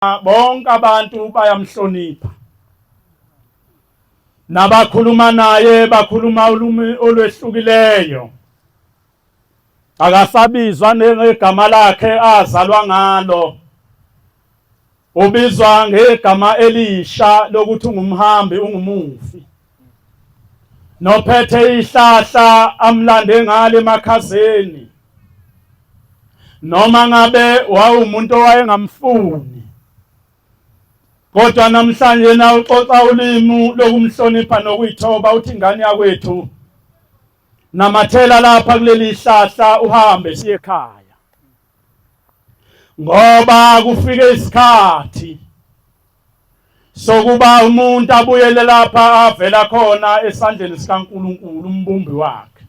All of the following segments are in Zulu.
Bonke abantu bayamhlonipha, nabakhuluma naye bakhuluma ulumi olwehlukileyo. Akasabizwa ngegama lakhe azalwa ngalo, ubizwa ngegama elisha lokuthi ungumhambi, ungumufi nophethe ihlahla amlande ngale emakhazeni. Noma ngabe wawumuntu owayengamfuni, kodwa namhlanje na uxoxa ulimi lokumhlonipha nokuyithoba, uthi ingane yakwethu, namathela lapha kuleli hlahla uhambe siye ekhaya, ngoba kufike isikhathi sokuba umuntu abuyele lapha avela khona, esandleni sikaNkulunkulu umbumbi wakhe.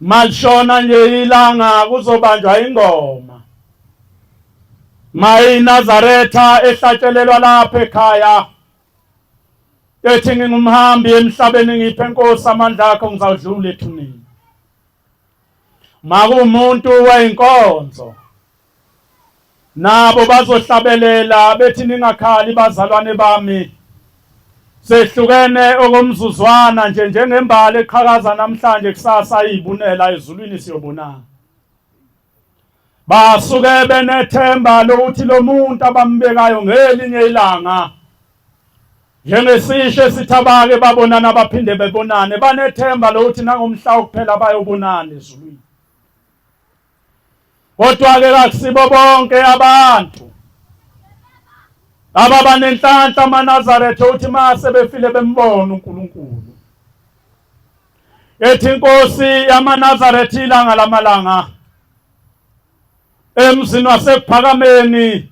Malishona nje ilanga kuzobanjwa ingoma mayiNazaretha ehlatshelelwa lapha ekhaya ethi ngingumhambi emhlabeni, ngiphe Nkosi amandla akho, ngizawudlula ethuneni. Makuwumuntu wayinkonzo, nabo bazohlabelela bethi ningakhali bazalwane bami, sehlukene okomzuzwana nje, njengembali eqhakaza namhlanje, kusasa izibunela, ezulwini siyobonana. Basuke benethemba lokuthi lo muntu abambekayo ngelinye ilanga, njengesisho esithi abake babonana baphinde bebonane, banethemba lokuthi nangomhla wokuphela bayobonana ezulwini. Kodwa-ke kakusibo bonke abantu ababanenhlanhla amaNazaretha ukuthi mase befile bembona uNkulunkulu. Ethi inkosi yamaNazaretha ilanga lamalanga emzini waseKuphakameni,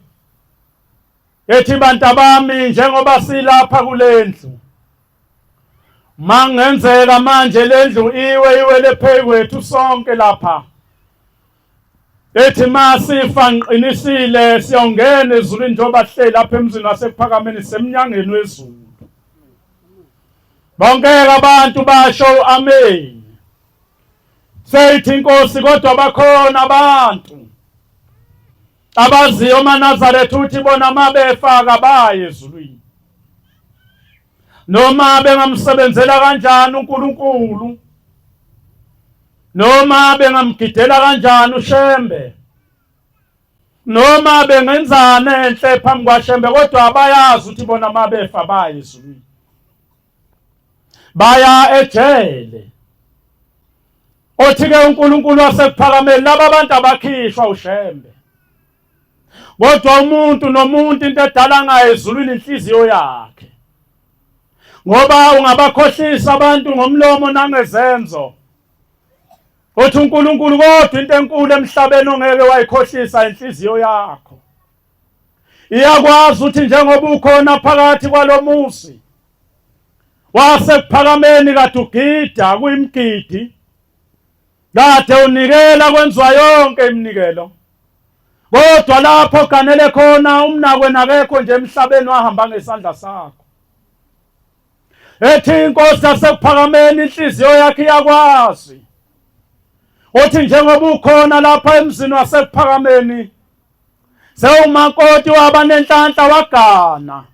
ethi bantabami, njengoba silapha kulendlu, mangenzeka manje lendlu iwe iwele phezu kwethu sonke lapha, ethi masifa ngiqinisile siyongena ezulwini, njengoba sihleli lapha emzini waseKuphakameni semnyangeni wezulu. Bonke abantu basho amen. Seyithi inkosi, kodwa bakhona abantu abaziyo amaNazaretha ukuthi bona mabefa kabaye ezulwini, noma bengamsebenzela kanjani uNkulunkulu, noma bengamgidela kanjani uShembe, noma bengenzani enhle phambi kwaShembe, kodwa abayazi ukuthi bona mabefa baye ezulwini, baya ejele. Othi-ke uNkulunkulu waseKuphakameni, laba abantu abakhishwa uShembe, kodwa umuntu nomuntu into edala ngayo ezulwini inhliziyo yakhe, ngoba ungabakhohlisa abantu ngomlomo nangezenzo. Uthi uNkulunkulu, kodwa into enkulu emhlabeni ongeke wayikhohlisa inhliziyo yakho. Iyakwazi ukuthi njengoba ukhona phakathi kwalomuzi waseKuphakameni kade ugida kuyimgidi, kade unikela kwenziwa yonke iminikelo, kodwa lapho ganele khona umnakwe nakekho nje emhlabeni, wahamba ngesandla sakho. Ethi inkosi yaseKuphakameni inhliziyo yakhe iyakwazi uthi njengoba ukhona lapha emzini waseKuphakameni, sewumakoti wabanenhlanhla, wagana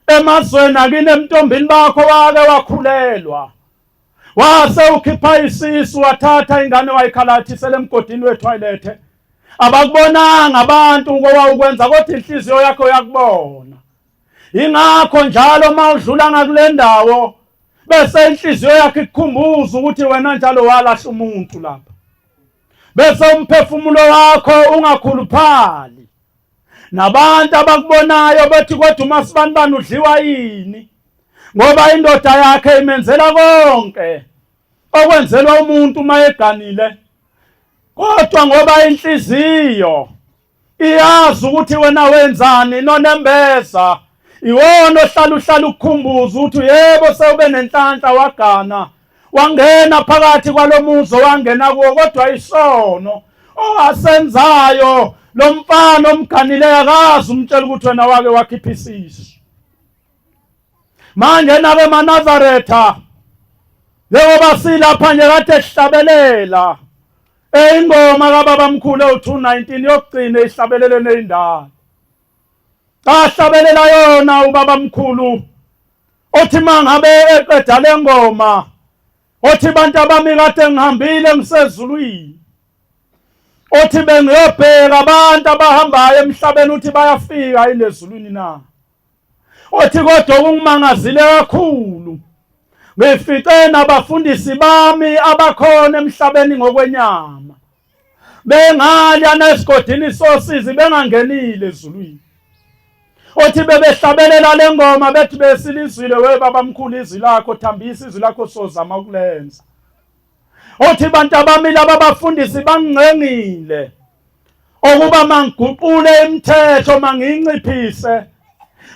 emazweni akini, emntombini bakho wake wakhulelwa, wase ukhipha isisu, wathatha ingane wayikhalathisela emgodini wethoyilethe. Abakubonanga abantu kowawukwenza, kodwa inhliziyo yakho yakubona. Ingakho njalo uma udlula ngakule ndawo bese inhliziyo yakho ikukhumbuza ukuthi wena njalo walahla umuntu lapha, bese umphefumulo wakho ungakhuluphali, nabantu abakubonayo bethi kodwa uMasibanibani udliwa yini, ngoba indoda yakhe imenzela konke okwenzelwa umuntu uma eganile, kodwa ngoba inhliziyo iyazi ukuthi wena wenzani, nonembeza iwona ohlala uhlala ukukhumbuza ukuthi yebo sewube nenhlanhla, wagana, wangena phakathi kwalomuzi wangena kuwo, kodwa isono owasenzayo lo mfana omganileyo akazi umtshela ukuthi wena wake wakhipha isisu. Manje nabe maNazaretha, njengoba silapha nje kade sihlabelela ingoma kababamkhulu ewu-219 yokugcina ihlabeleleni eyindala. Ahlabelela yona ubabamkhulu othi mangabe eqeda lengoma othi bantu abami kade ngihambile ngisezulwini othi bengiyobheka abantu abahambayo emhlabeni uthi bayafika yini ezulwini na othi kodwa okungimangazile kakhulu ngifice nabafundisi bami abakhona emhlabeni ngokwenyama bengalya nesigodini sosizi bengangenile ezulwini othi bebehlabelela le ngoma bethi besilizwile we babamkhulu izwi lakho thambisa izwi lakho sozama ukulenza othi bantu abami laba bafundisi bangcengile ukuba mangiguqule imithetho mangiyinciphise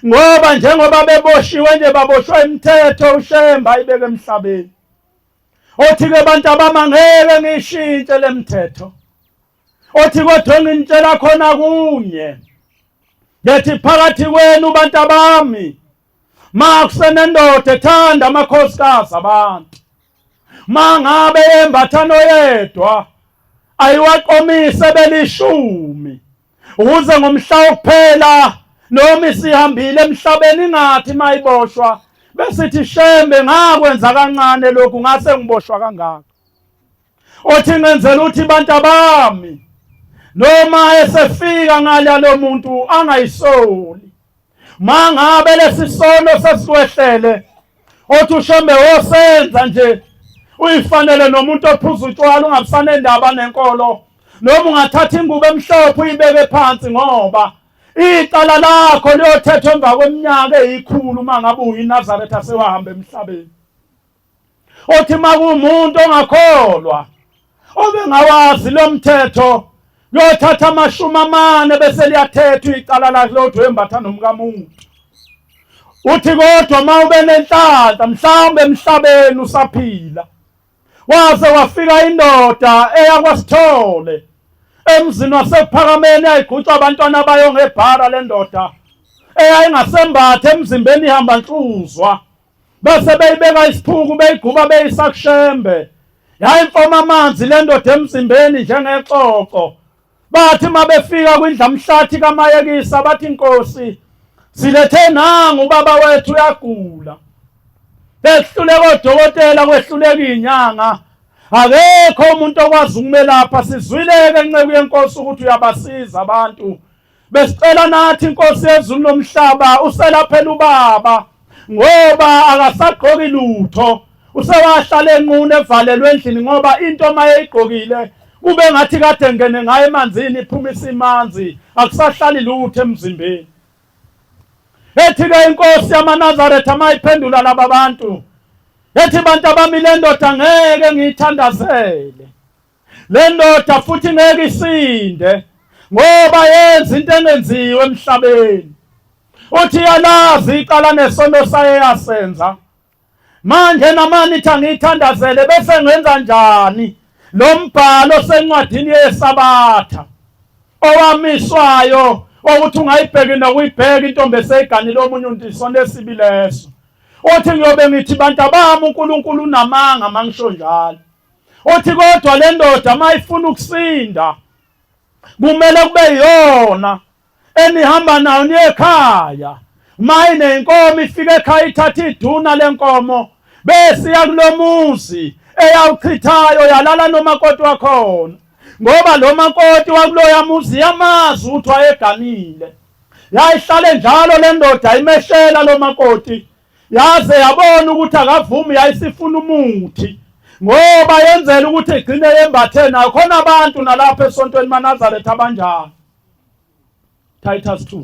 ngoba njengoba beboshiwe nje baboshwa imithetho uShembe ayibeke emhlabeni othi ke bantu abami angeke ngiyishintshe le mthetho othi kodwa enginitshela khona kunye ngethi phakathi kwenu bantu abami ma kusenendoda ethanda amakhosikazi abantu ma ngabe yembatha noyedwa ayiwaqomise belishumi ukuze ngomhla wokuphela noma isihambile emhlabeni ingathi mayiboshwa besithi shembe ngakwenza kancane lokhu ngase ngiboshwa kangaka othi ngenzela ukuthi bantu abami noma esefika ngala lo muntu angayisoli mangabe lesisono sesikwehlele othi ushembe wosenza nje uyifanele nomuntu ophuza utshwala ungabusanendaba nenkolo noma ungathatha ingubo emhlophe uyibeke phansi ngoba icala lakho liyothethwa emva kweminyaka eyikhulu uma ngabe uyiNazaretha sewahamba emhlabeni othi makuwumuntu ongakholwa obengawazi lo mthetho kuyothatha 40 bese liyathethwa icala lakhe lodwa embatha nomkamuntu uthi kodwa uma ube nenhlanhla mhlawumbe emhlabeni usaphila waze wafika indoda eyakwasithole emzini wasekuphakameni ayigutsha abantwana bayo ngebhara le ndoda eyayingasembathe emzimbeni ihamba nhluzwa bese beyibeka isiphuku beyiguba beyisakushembe yayimfoma amanzi le ndoda emzimbeni njengexoxo bathi uma befika kwindlamhlathi kamayekisa bathi inkosi silethe nangu ubaba wethu uyagula behluleka odokotela kwehluleka izinyanga akekho umuntu okwazi ukumelapha sizwileke nceku yenkosi ukuthi uyabasiza abantu besicela nathi inkosi yezulu nomhlaba uselaphela ubaba ngoba akasagqoki lutho usewahlala enqunu evalelwe endlini ngoba into mayeyigqokile kube ngathi kade ngene ngayo emanzini iphuma isimanzi akusahlali lutho emzimbeni ethi ke inkosi yamaNazaretha mayiphendula laba bantu ethi bantu abami le ndoda ngeke ngiyithandazele Le ndoda futhi ngeke isinde ngoba yenza into engenziwe emhlabeni. Uthi yalazi icala nesono saye yasenza. Manje namani ithi angiyithandazele bese ngenza njani lo mbhalo sencwadini yeSabatha owamiswayo ukuthi ungayibheki nokuyibheka intombi eseyiganile omunye umuntu isono esibi leso. Uthi ngiyobe ngithi bantu abami uNkulunkulu unamanga mangisho njalo. Uthi kodwa le ndoda mayifuna ukusinda kumele kube yiyona enihamba nayo niye ekhaya uma inenkomo ifike ekhaya ithatha iduna lenkomo besiya kulomuzi eyawuchithayo yalala nomakoti wakhona ngoba lo makoti wakuloya muzi yamazi ukuthi wayeganile yayihlale njalo le ndoda imeshela lo makoti yaze yabona ukuthi akavumi yayisifuna umuthi ngoba yenzela ukuthi igcine yembathe nayo khona abantu nalapha esontweni maNazaretha abanjalo Titus 2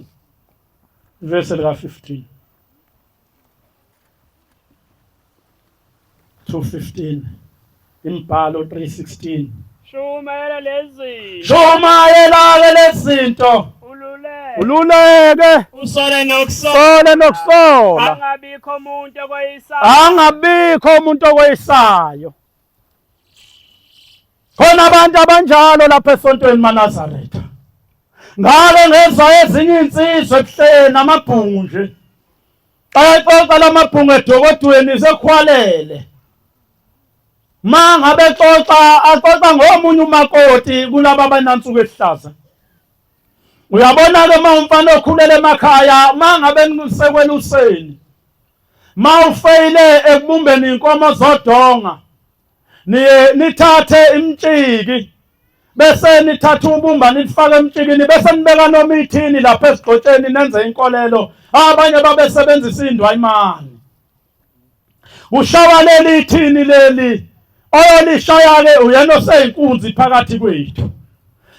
verse lika 15 2:15 imbhalo 3:16 Shumayela lezi Shumayela lezi zinto ululeke ululeke usole nokusola sole nokusola angabikho umuntu okweyisayo angabikho umuntu okweyisayo khona abantu abanjalo lapha esontweni maNazaretha ngake ngezwa ezinye insizwa ebuhleni amabhungu nje Ayaxoxa lamabhungu edokodweni sekuhwalele. Ma ngabe xoxa axoxa ngomunye umakoti kulaba abanansuku ehlaza. Uyabona-ke uma umfana okhulele emakhaya, uma ngabe nisekweluseni, uma ufeyile ekubumbeni iy'nkomo zodonga, niye nithathe imtshiki bese nithatha ubumba nilifake emtshikini bese nibeka noma ithini lapha esigxotsheni nenze inkolelo. Abanye babesebenzisa indwayimane. Ushawa leli ithini leli oyolishaya-ke uyena oseyinkunzi phakathi kwethu.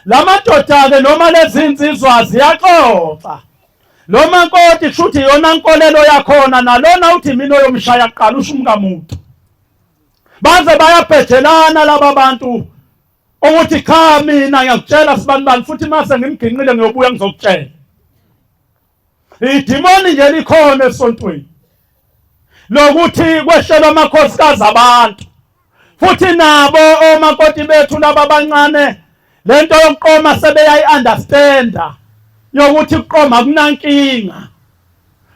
La madoda-ke noma lezi nsizwa ziyaxoxa. Lo makoti kushuthi iyona nkolelo yakhona nalona uthi mina oyomshaya kuqala usho umkamuntu. Baze bayabhejelana laba bantu ukuthi cha mina ngiyakutshela sibanibani futhi mase ngimginqile ngiyobuya ngizokutshela. Idimoni nje likhona esontweni lokuthi kwehlelwa amakhosikazi abantu futhi nabo omakoti bethu laba abancane lento yokuqoma sebeyayi-understanda yokuthi kuqoma kunankinga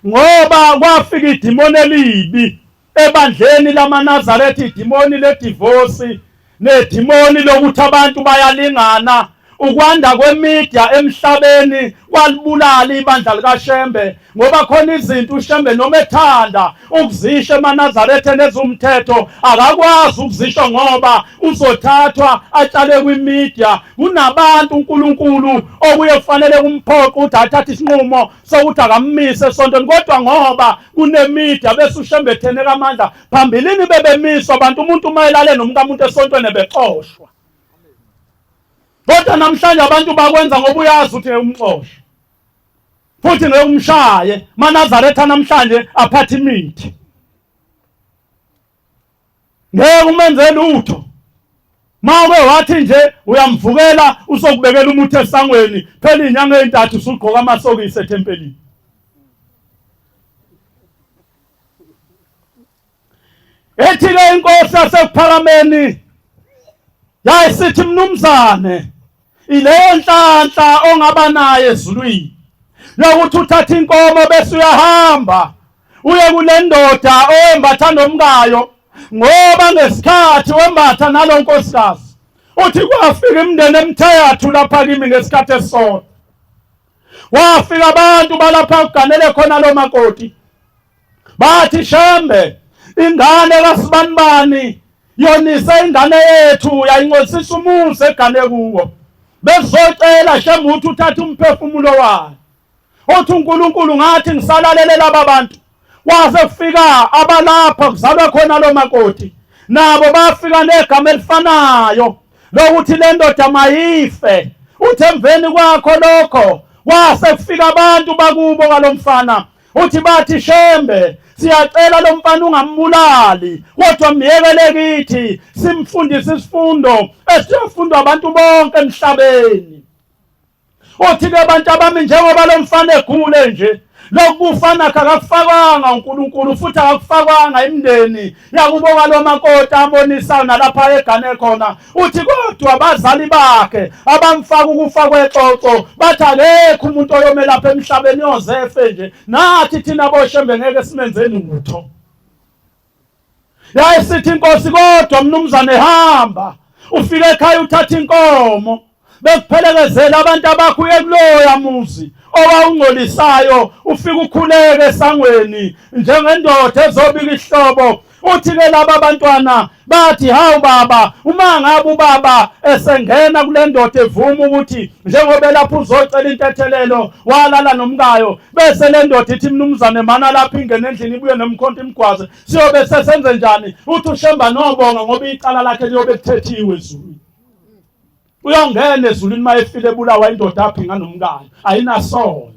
ngoba kwafika idimoni elibi ebandleni lamaNazaretha, idimoni ledivosi nedimoni lokuthi abantu bayalingana. Ukwanda kwemedia emhlabeni kwalibulala ibandla likaShembe ngoba khona izinto uShembe noma ethanda ukuzisho emaNazaretha nezumthetho akakwazi ukuzisho ngoba uzothathwa atshale kwimedia. Kunabantu uNkulunkulu okuye kufanele kumphoqe ukuthi athathe isinqumo sokuthi akammise esontweni, kodwa ngoba kunemedia bese uShembe etheneka amandla. Phambilini bebemiswa abantu, umuntu uma elale nomkamuntu esontweni ebexoshwa, kodwa namhlanje abantu bakwenza ngoba uyazi ukuthi umxoshe futhi ngeke umshaye. MaNazaretha namhlanje aphatha imithi, ngeke umenze lutho. Mawuke wathi nje uyamvukela usokubekela umuthi esangweni, phela izinyanga ezintathu usugqoka amasokisi ethempelini. Ethi-ke inkosi yasekuphakameni yayisithi, mnumzane, ileyo nhlanhla ongaba nayo ezulwini yokuthi uthathe inkomo bese uyahamba uye kule ndoda owembatha nomkayo, ngoba ngesikhathi wembatha nalo nkosikazi uthi kwafika imindeni emithathu lapha kimi ngesikhathi esisodwa. Wafika abantu balapha kuganele khona lo makoti, bathi Shembe, ingane kaSibanibani yonise ingane yethu, yayingcolisisa umuzi egane kuwo, bezocela Shembe ukuthi uthathe umphefumulo wayo. Uthi uNkulunkulu ngathi ngisalalele laba bantu, kwase kufika abalapha kuzalwa khona lo makoti, nabo bafika negama elifanayo lokuthi le ndoda mayife. Uthi emveni kwakho lokho kwase kufika abantu bakubo kalomfana, uthi bathi Shembe siyacela lo mfana ungambulali, kodwa myekele kithi simfundise isifundo esiyofundwa abantu bonke emhlabeni. Uthi ke bantu abami, njengoba lo mfana egule nje, lokhu kufa nakho akakufakwanga uNkulunkulu futhi akakufakwanga imindeni yakubo kalomakoti abonisayo nalapha egane khona. Uthi kodwa abazali bakhe abamfaka ukufa kwexoxo bathi akekho umuntu oyomelapha emhlabeni yozefe nje, nathi thina boShembe ngeke simenze lutho. Yayisithi inkosi, kodwa mnumzane hamba ufike ekhaya uthatha inkomo bekuphelekezela abantu abakho uye kuloya muzi owawungcolisayo, ufike ukhuleke esangweni njengendoda ezobika ihlobo. Uthi-ke laba bantwana bathi, hawu baba, uma ngabe ubaba esengena kule ndoda evuma ukuthi njengoba elapho uzocela intethelelo walala nomkayo, bese le ndoda ithi mnumzane mana lapho ingene endlini ibuye nomkhonto imgwaze, siyobe sesenze njani? Uthi uShemba nobonga ngoba icala lakhe liyobe lithethiwe ezulwini. Uyongena ezulwini uma efile ebulawa indoda aphinga nomkayo, ayinasono.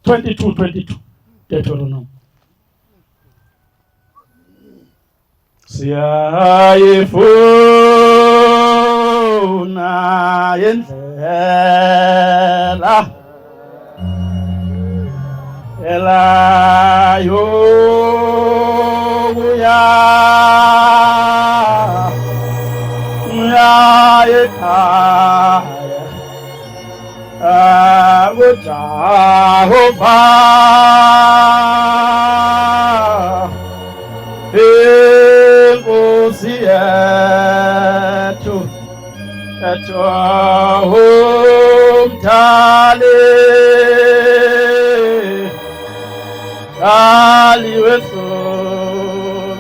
22 22 Deuteronomy. Siyayifuna indlela elayo kuya ekhaya kuJehova inkosi yethu ethu umdali. Mdali wezulu.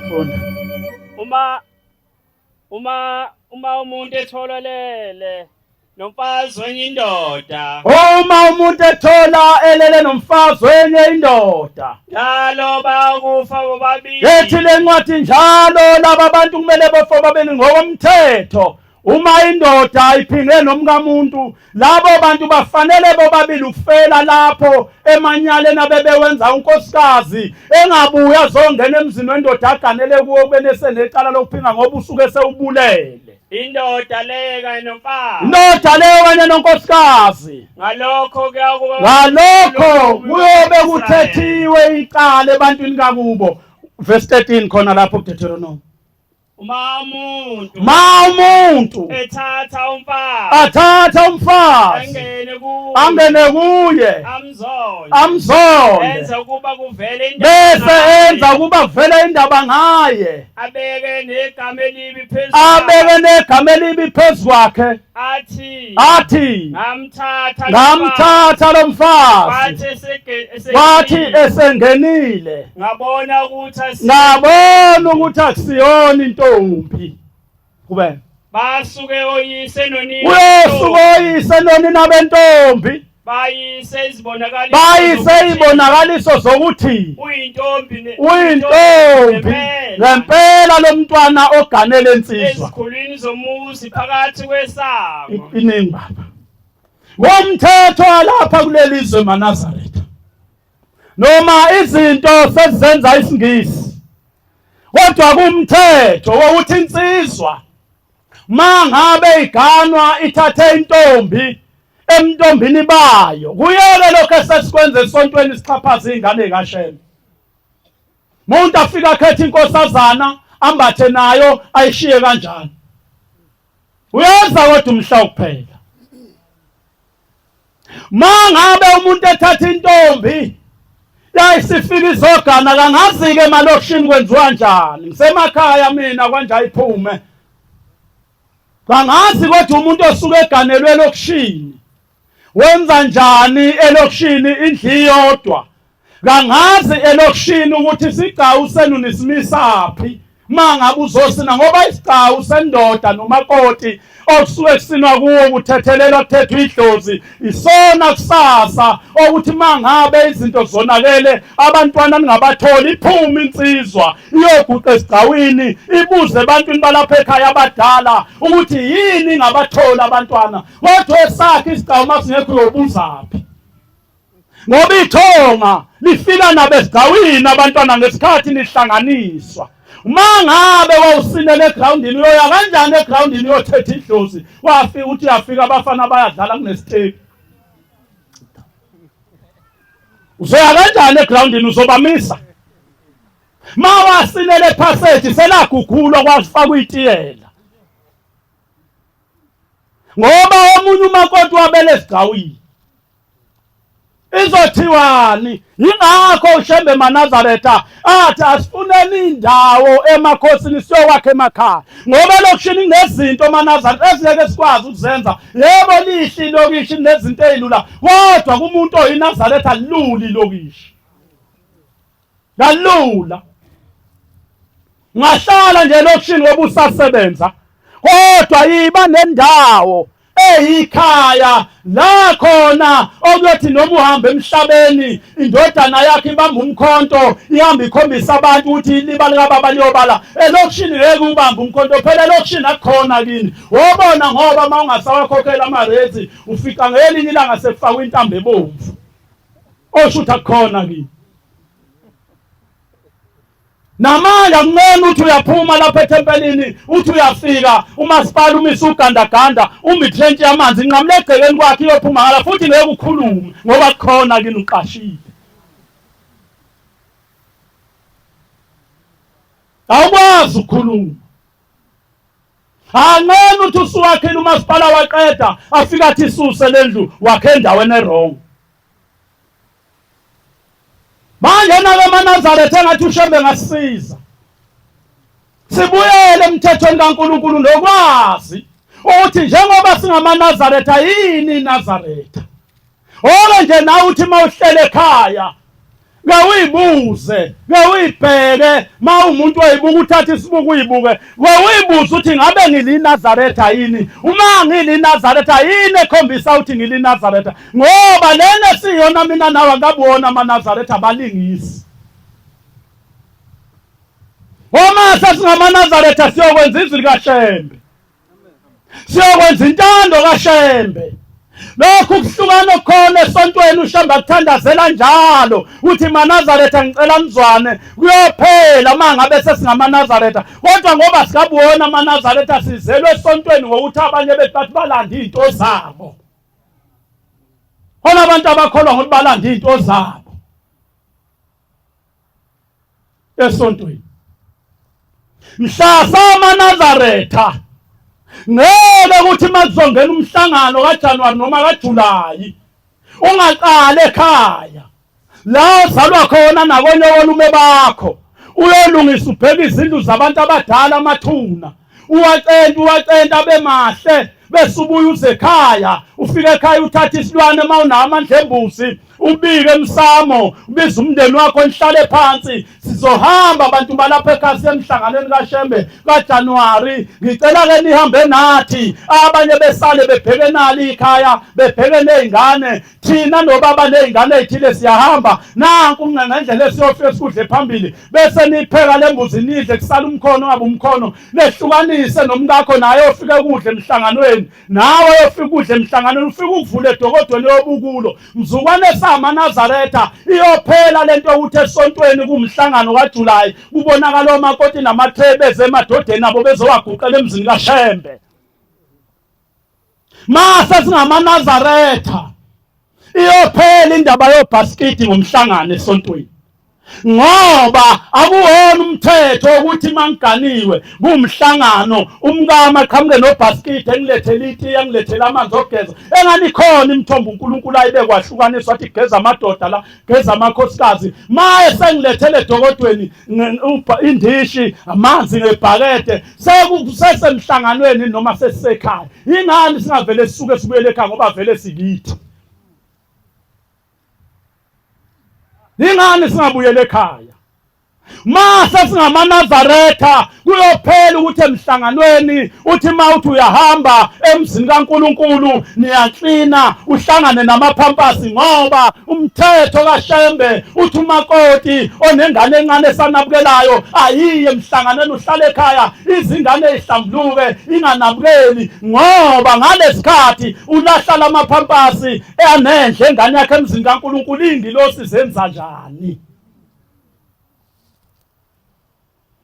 Funda. Uma umuntu etholwa elele nomfazi wenye indoda. Uma umuntu ethola elele nomfazi wenye indoda. Njalo bayakufa bobabili. Yethi le ncwadi njalo laba bantu kumele bafe bobabili ngokomthetho. Uma indoda iphinge nomkamuntu, labo bantu bafanele bobabili ukufela lapho emanyaleni abebewenza unkosikazi engabuya azongena emzini wendoda aganele kuwo kubenesenecala lokuphinga ngoba usuke sewubulele. Indoda leyo kanye nomfazi. Indoda leyo kanye nonkosikazi. Ngalokho kuyakuba ngalokho kuyobe kuthethiwe icala ebantwini kakubo. Verse 13 khona lapho kuDeuteronomy. Uma umuntu Ma umuntu ethatha umfazi athatha umfazi angene kuye angene kuye amzonde amzonde enze ukuba kuvele indaba bese ngaye, enza ukuba kuvele indaba ngaye abeke negama elibi phezu abeke negama elibi phezu kwakhe athi athi ngamthatha ngamthatha lo mfazi wathi wathi esengenile ngabona ukuthi ngabona ukuthi akusiyona intombi kube basuke oyise nonina uyosuka oyise nonina bentombi bayise izibonakaliso bayise izibonakaliso zokuthi uyintombi uyintombi ngempela lomntwana oganele insizwa ezikhulwini zomuzi phakathi kwesango iningi baba ngomthetho lapha kuleli zwe maNazaretha noma izinto sezenza isingisi kodwa kumthetho wokuthi insizwa mangabe iganwa ithathe intombi emntombini bayo kuyeke lokho esesikwenza esontweni sixhaphaza izingane zikaShembe umuntu afika akhethe inkosazana ambathe nayo ayishiye kanjani uyeza kodwa umhla ukuphela mangabe umuntu ethatha intombi yayisifika izogana kangazi-ke emalokishini kwenziwa njani ngisemakhaya mina kwanje ayiphume kangazi kodwa umuntu osuke eganelwe elokishini wenza njani elokishini indlu iyodwa kangazi elokishini ukuthi isigcawu senu nisimisaphi mangabe uzosina ngoba isigcawu sendoda nomakoti okusuke kusinwa kuwo kuthethelelwa kuthethwa idlozi isona kusasa okuthi mangabe izinto zonakele abantwana ningabatholi iphume insizwa iyoguqa esigcawini ibuze ebantwini balapha ekhaya abadala ukuthi yini ingabatholi abantwana kodwa esakhe isigcawu masingekho uyobuzaphi ngoba ithonga lifika nabo esigcawini abantwana ngesikhathi nihlanganiswa uma ngabe wawusinele egrawundini uyoya kanjani egrawundini uyothetha idlozi wafika uthi uyafika abafana bayadlala kunesitepu uzoya kanjani egrawundini uzobamisa mawasinele ephaseji selagugulwa kwafakwa itiyela ngoba omunye umakoti wabele esigcawini izothiwani yingakho uShembe maNazaretha athi asifuneni indawo emakhosini siyokwakha emakhaya ngoba elokishini kunezinto maNazaretha ezingeke sikwazi ukuzenza yebo lihle ilokishi nezinto ezilula kodwa kumuntu oyiNazaretha lula ilokishi kalula ngahlala nje elokishini ngoba usasebenza kodwa yiba nendawo eyikhaya la khona okuyothi noma uhamba emhlabeni indodana yakhe ibamba umkhonto ihamba ikhombisa abantu ukuthi iliba likababa liyobala elokishini ngeke ubambe umkhonto phela elokishini akukhona kini wobona ngoba uma ungasawakhokhela amarezi ufica ngelinye ilanga sekufakwa intambo ebomvu osho ukuthi akukhona kini namanje akunqeni uthi uyaphuma lapha ethempelini uthi uyafika umasipala umise ugandaganda uma ithentshi yamanzi inqamule egcekeni kwakhe iyophuma ngala futhi ngeke ukhulume ngoba kukhona kini uqashile awukwazi ukukhuluma anqeni uthi usuwakhile umasipala waqeda afika athi isuse lendlu wakhe endaweni erong Manje nake amaNazaretha engathi uShembe ngasisiza. Sibuyele emthethweni kaNkulunkulu nokwazi ukuthi njengoba singamaNazaretha yini iNazaretha. Oke Ake nje nawe uthi mawuhlele ekhaya ke uyibuze, ke uyibheke, ma umuntu oyibuka uthatha isibuko uyibuke, ke uyibuze ukuthi ngabe ngiliNazaretha yini? Uma ngiliNazaretha yini ekhombisa ukuthi ngiliNazaretha? Ngoba lena esiyona mina nawe akabuwona amaNazaretha abalingisi. Uma sesingamaNazaretha siyokwenza izwi likaShembe. Siyokwenza intando kaShembe. Lokhu kuhlukana okukhona esontweni uShembe akuthandazela njalo uthi maNazaretha ngicela nizwane kuyophela uma ngabe sesingamaNazaretha kodwa ngoba sikabuwona amaNazaretha sizelwe esontweni ngokuthi abanye bethu bathi balanda izinto zabo. Khona abantu abakholwa ngokuthi balanda izinto zabo esontweni. Mhla samaNazaretha ngeke ukuthi makuzongena umhlangano kaJanuary noma kaJuly ungaqali ekhaya la ozalwa khona nakonyokolume bakho uyolungisa ubheke izindlu zabantu abadala amathuna uwacenta uwacenta abe mahle bese ubuya uze ekhaya ufike ekhaya uthathe isilwane uma unawo amandla embuzi ubike emsamo ubize umndeni wakho nihlale phansi sizohamba abantu balapha ekhaya emhlanganweni kaShembe kaJanuary ngicela ke nihambe nathi abanye besale bebheke nali ikhaya bebheke nezingane thina nobaba nezingane ezithile siyahamba nanku ngendlela esiyofika sikudle phambili bese nipheka lembuzi nidle kusala umkhono ngabe umkhono nehlukanise nomkakho naye ofike kudle emhlanganweni nawe oyofika udle emhlanganweni ufike ukuvula edokodweni yobukulo mzukwane samaNazaretha iyophela lento yokuthi esontweni kumhlangano kaJuly kubonakala omakoti namathebe beze emadodeni abo bezowaguqela emzini kaShembe. Mase singamaNazaretha iyophela indaba yobhasikidi ngomhlangano esontweni ngoba akuwona umthetho ukuthi mangiganiwe kumhlangano umkami aqhamuke nobhasikidi engilethele itiye engilethele amanzi okugeza engani khona imithombo uNkulunkulu ayibe kwahlukaniswa athi geza amadoda la geza amakhosikazi maye sengilethele edokodweni indishi amanzi ngebhakede sekusesemhlanganweni noma sesisekhaya ingani singavele sisuke sibuyele ekhaya ngoba vele sikithi ingani singabuyele ekhaya mase singamaNazaretha kuyophela ukuthi emhlanganweni uthi ma uthi uyahamba emzini kaNkuluNkulu niyaklina uhlangane namaphampasi ngoba umthetho kaShembe uthi umakoti onengane encane esanabukelayo ayiye emhlanganweni uhlale ekhaya izingane ezihlambuluke inganabukeli ngoba ngalesikhathi ulahla lamaphampasi anendle engane yakhe emzini kaNkuluNkulu ingilosi zenza njani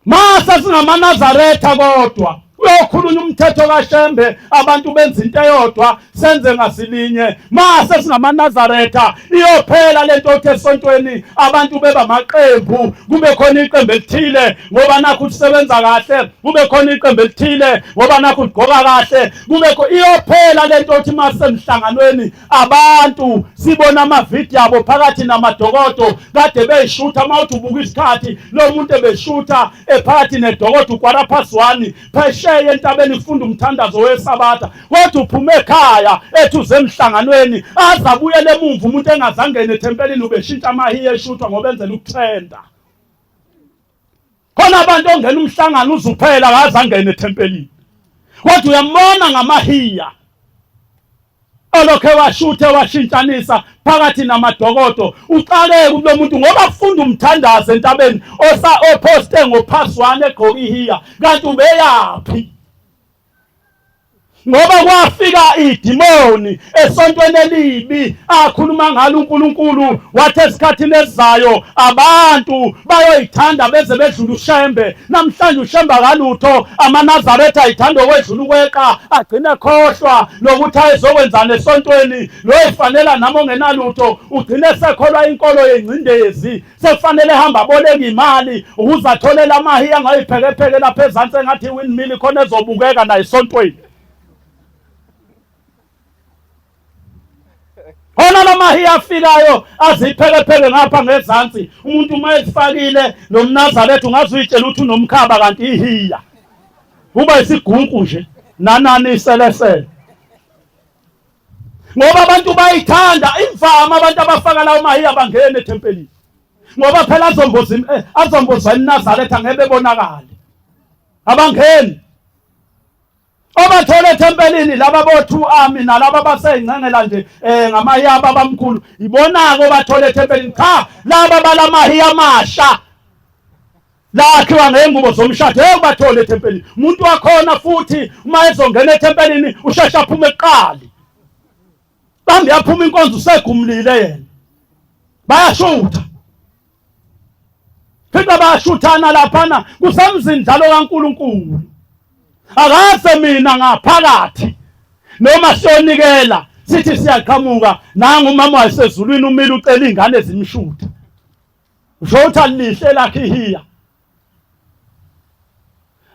Mase singamaNazaretha kodwa uyokhulunywa umthetho kaShembe abantu benza into eyodwa senze ngasilinye mase singamaNazaretha iyophela lento othi esontweni abantu beba amaqembu kube khona iqembu elithile ngoba nakho usebenza kahle kube khona iqembu elithile ngoba nakho ugqoka kahle kube iyophela lento othi mase emhlanganweni Abantu sibona amavidiyo abo phakathi namadokodo kade beyishutha uma uthi ubuka isikhathi lo muntu ebeshutha ephakathi nedokodo ukwara past one phesheya entabeni ufunda umthandazo wesabatha kodwa uphume ekhaya ethi uze emhlanganweni aze abuyele emumva umuntu engazangene ethempelini ubeshintsha amahiya eshuthwa ngoba enzela ukutrenda. Khona abantu ongena umhlangano uzuphela akaze angene ethempelini kodwa uyambona ngamahiya olokhe washuthe washintshanisa phakathi namadokodo uxakeke kulo muntu ngoba kufunda umthandazo entabeni osa oposte ngophaswane egqoka ihiya kanti ubeyaphi ngoba kwafika idimoni esontweni elibi akhuluma ngalo uNkulunkulu wathi esikhathini esizayo abantu bayoyithanda beze bedlula uShembe namhlanje uShembe akalutho amaNazaretha ayithanda okwedlula ukweqa agcine khohlwa nokuthi ayezokwenzani esontweni loyifanela nami ongenalutho ugcine sekholwa inkolo yengcindezi sekufanele ehamba aboleke imali ukuze athole lamahiya angayiphekepheke lapha ezansi engathi i-windmill khona ezobukeka naye esontweni khona lamahiya afikayo aziphekepheke ngapha ngezansi umuntu uma ezifakile nomnazaretha ungaze uyitshela ukuthi unomkhaba kanti ihiya kuba isigugu nje nanani iselesele. Ngoba abantu bayithanda imvama, abantu abafaka lawo mahiya bangena ethempelini, ngoba phela azomboza azombozwa iNazaretha, ngeke bebonakale, abangeni. Obathole ethempelini laba bo-two army nalaba basey'ncengela nje ngamahiya ababamkhulu, ibona-ke obathole ethempelini. Cha, laba balamahiya amasha lakhiwa ngengubo zomshado, hey, ubathole ethempelini. Umuntu wakhona futhi uma ezongena ethempelini usheshe aphume kuqali, bambi yaphuma inkonzo usegumlile yena. Bayashutha, fika bayashuthana laphana, kusemzini dlalo kaNkuluNkulu. Akaze mina ngaphakathi noma siyonikela sithi siyaqhamuka, nangu umama wayesezulwini umile ucela ingane ezimshutha. Usho ukuthi alihle lakhe ihiya.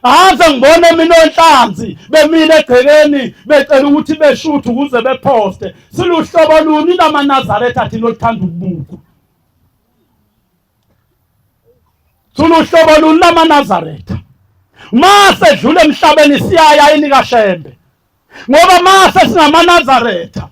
Aze ngibone mina onhlanzi bemile egcekeni becela ukuthi beshuthe ukuze bephoste. Siluhlobo luni lamaNazaretha thina oluthanda ukubukwa? Siluhlobo luni lamaNazaretha? Mase dlule emhlabeni siyaya yini kaShembe? Ngoba mase singamaNazaretha.